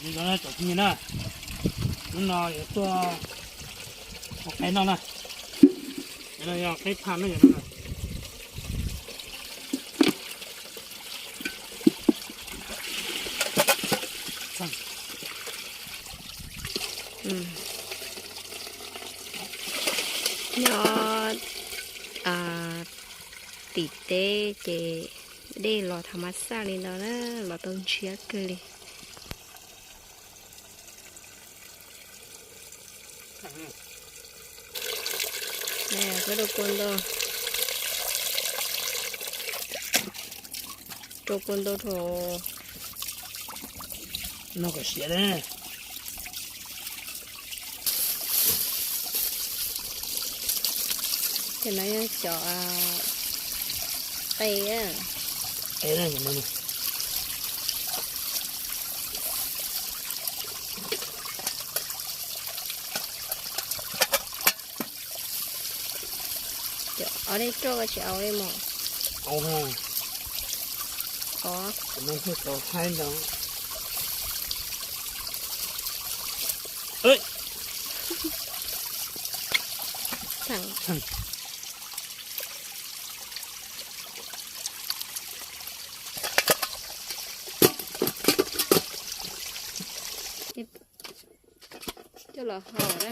Cov phooj ywg na, hnub no yuav tuaj ua qaib noj na. Cov no yog qaib phaj na, cov no na. Nyob tim teb ces dej los thav mas xaj li no na, los tau ntshiab kawg li. Koj rau kua ntau, rau kua ntau rau. No kom siav na. Ces no yog cov qe, qe na. Cov ob dej roj koj tsis au li mos? Au ha. Os, kuv no thiaj tau haib ntau. Coj los hau na.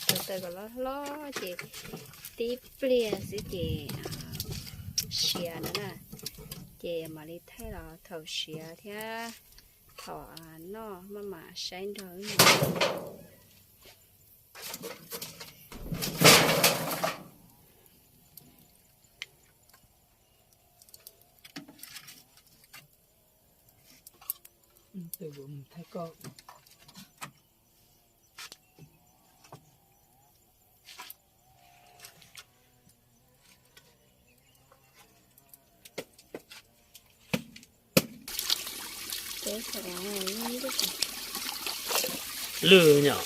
Tus tais kom loj hlob ces tib pliag xwb ces siav no na, ces mam li thaij los thaum siav thiab thaum noj maj mam saib nrog wb. Lwj nyom.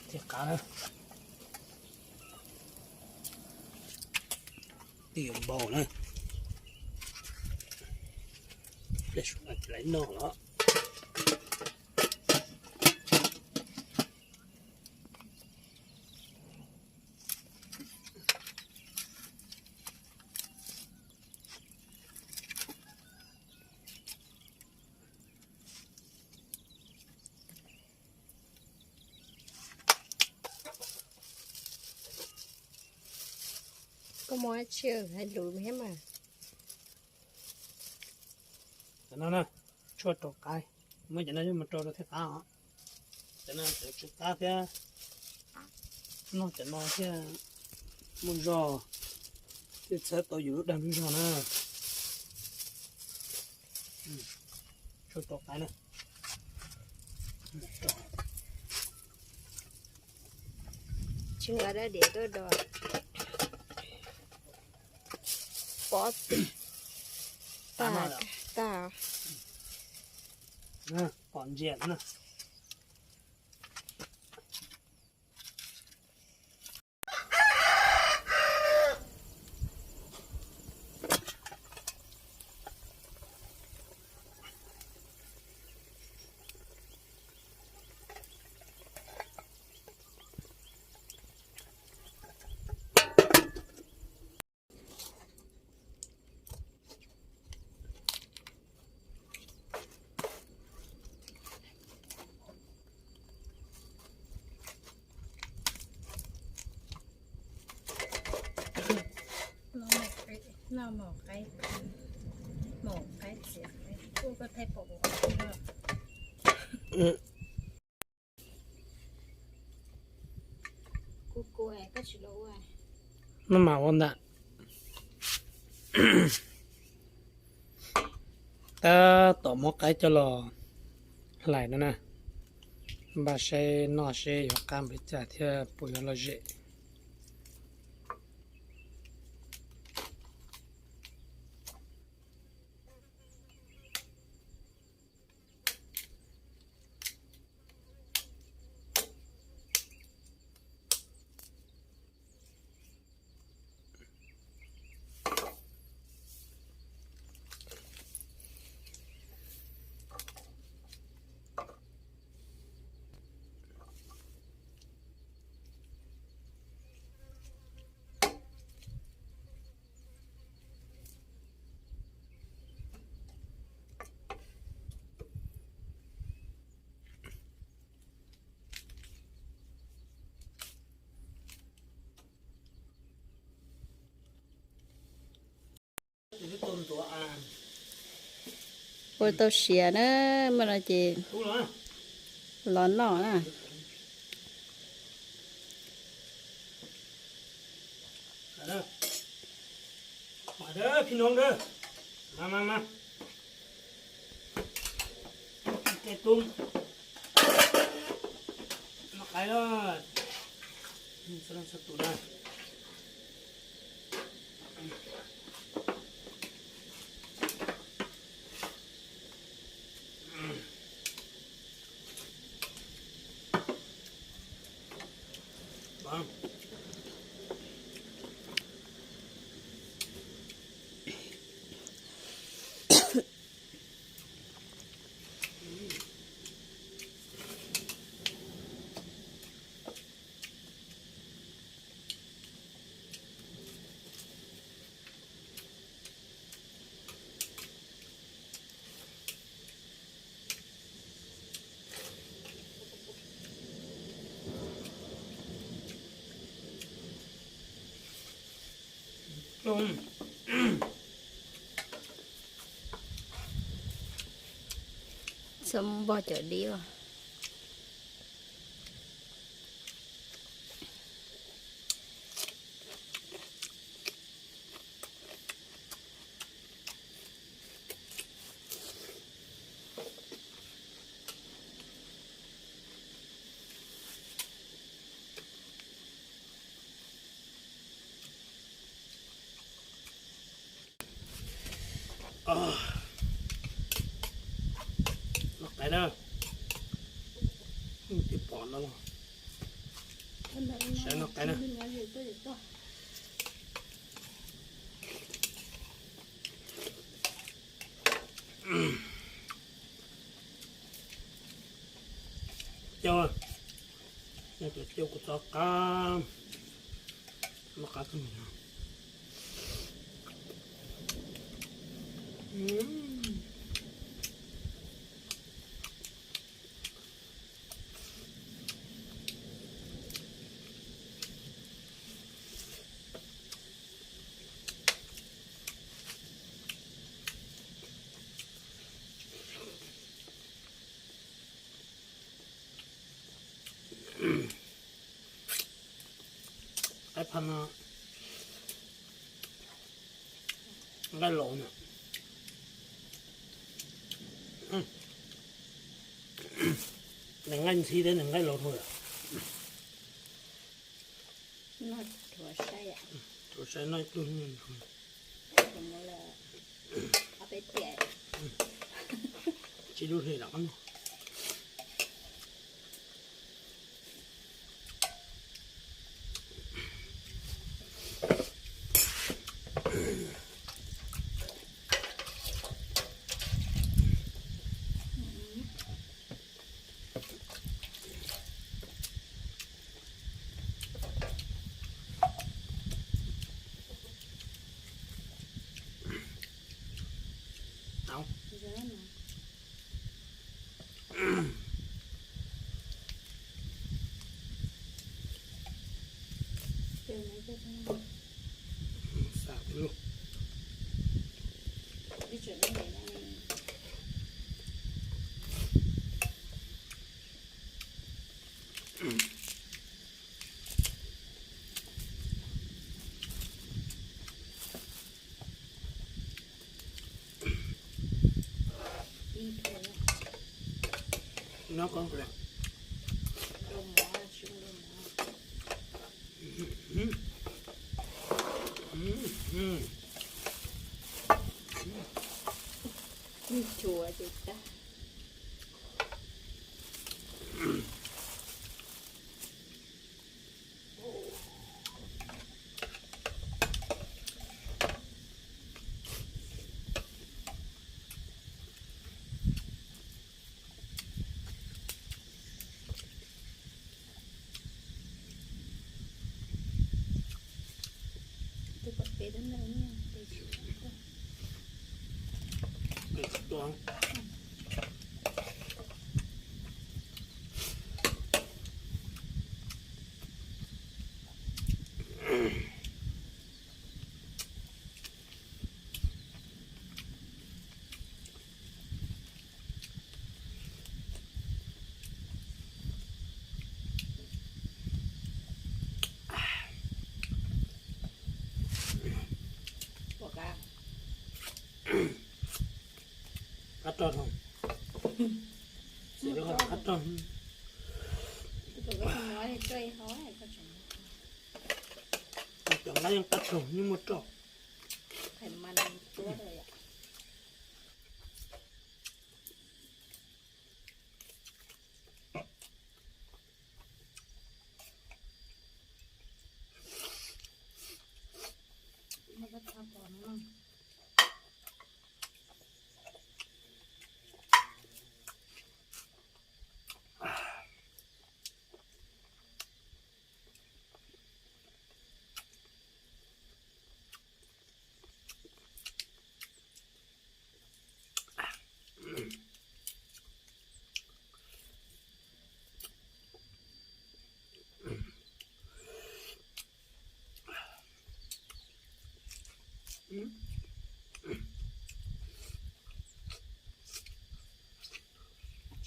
Thiaj qab na. Twb yuav npau na. Pliag sub no ces lawv noj los. Koj muaj dab tsi hais lus thiab mas. Cov no na, tshuaj rau qaib, muab cov no coj mus rau rau thiaj qab os. Cov no cov tsw qab thiab, noj cov no thiaj muaj zog, thiaj txhawb tau yus lub dag lub zog na. Tshuaj rau qaib na. Tsis nqa dab diav tuaj do. Pov tag tag. Pom ntsia na. Noj mov qaib, noj mov qaib, mov qaib txiav qaib, kuj koj thaij pom kuv qhov twg. Maj mam ua ntag. Tab tom muab qaib coj los hlais no na, npaj saib noj seb yuav qab npaum li cas thiab puas yuav lom zem. Ua tau siav na, muaj no ces los noj na. Txhob npog cov dib os. Noj qab na. Twb pom no los. Saib noj qab na. Cau, cau kuv txoj qab, noj qab kawg nkaus. Qaib phaj no nqaij laus na. Nws nqaij ntxhib thiab nws nqaij laus dhau lawm. Rhuav saib noj ib tug. Tsis lub hli lawm. Nyob koj. Chua ces tag. Qab rog, qab rog. Cov nqaij yeej qab rog, yeej muaj roj.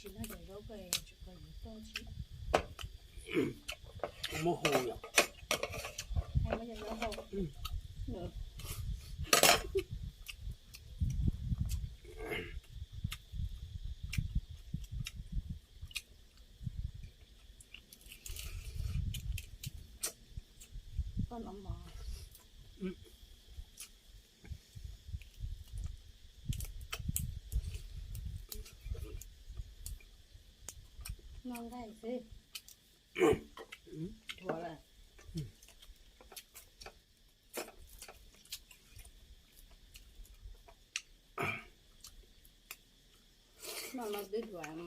Tsis noj cov zaub ko tsis kawg yuav toj tsis. Muab hu yom. Muab cov zaub hau. Koj no mov. Noj nqaij xwb. Dhuav lawm. Noj no twb dhuav.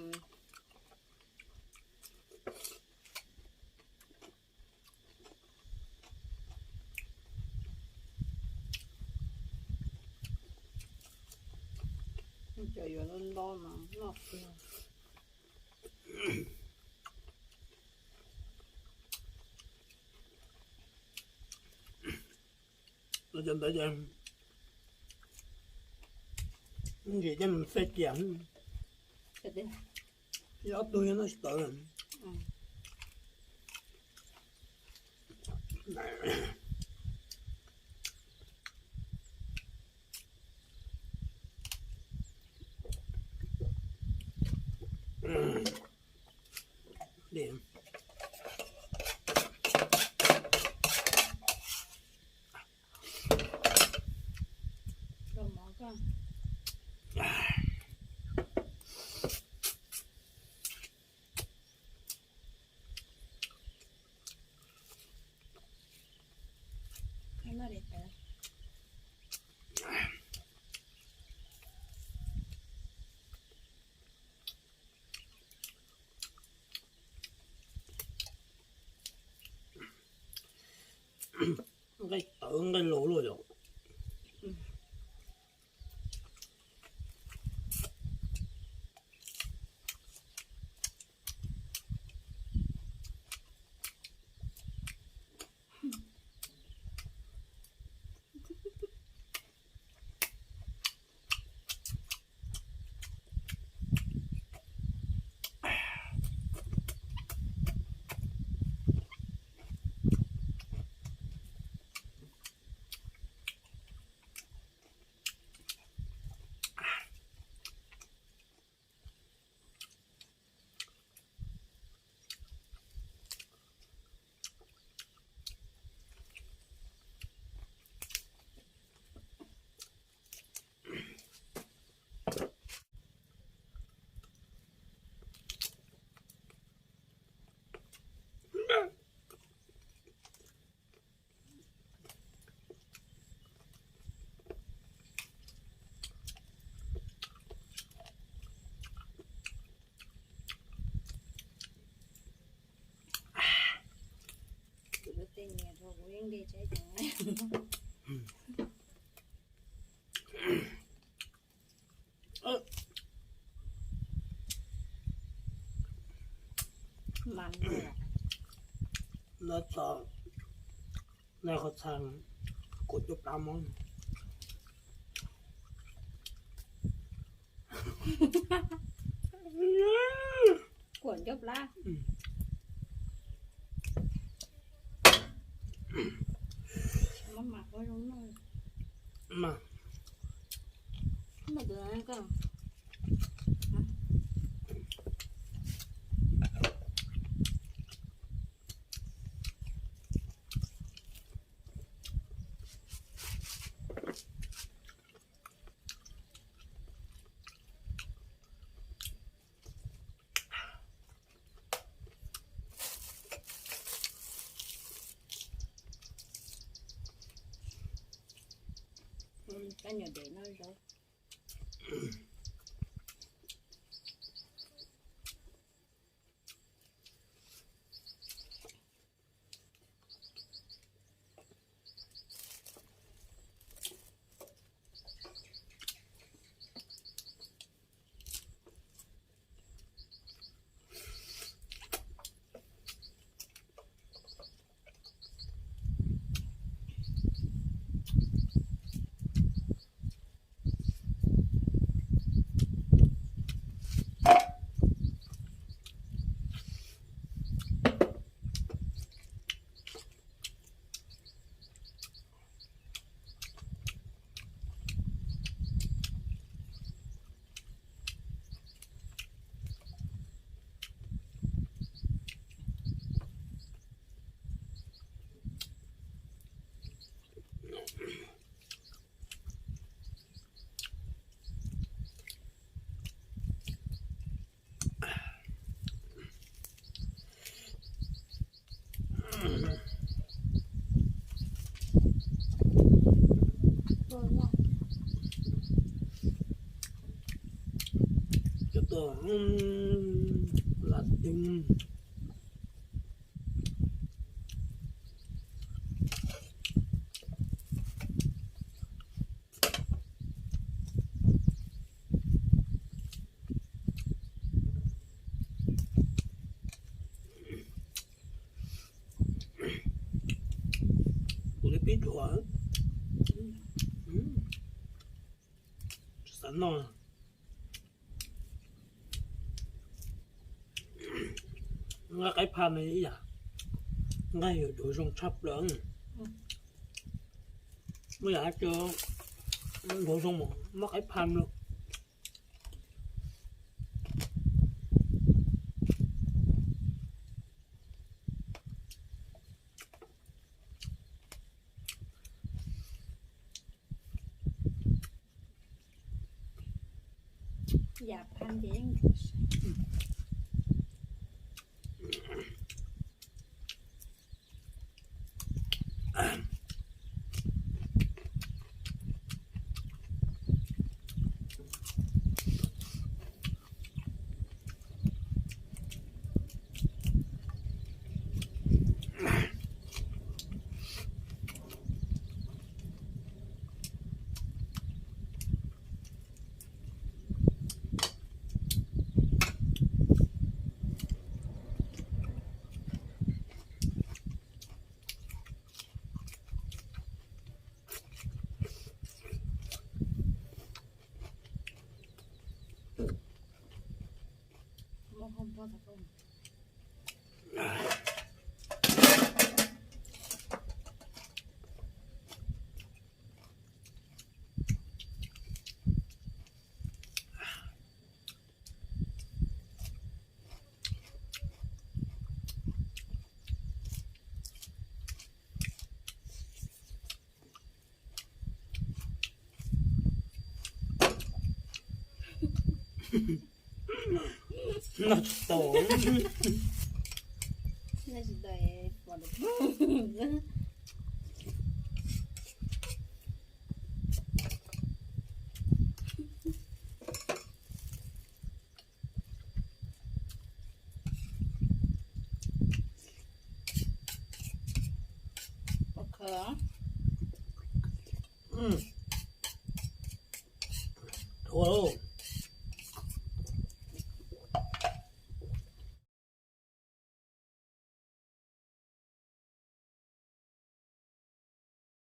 Cov yuav ntau ntau no noj xwb. Cov ntawd ces ntsim coj mus xej cia. Yog ob tug yog noj tsis tau. Nqaij tawv nqaij laus luaj yom. Noj txog, noj qhov txha, kuam cuaj plab mog. Kuam cuaj plab. Mas, mas tus Kab nyuam dev noj zaub. Cov tuaj lam twg. Kuv li peb ruam, xav noj. Nqa qaib phaj no ib yam, nqa yuav duav zoo tshaj plaws. Muaj yam hais tias duav zoo mas nqa qaib phaj lawm. Yam phaj ces yeej Noj tsis tau. Ua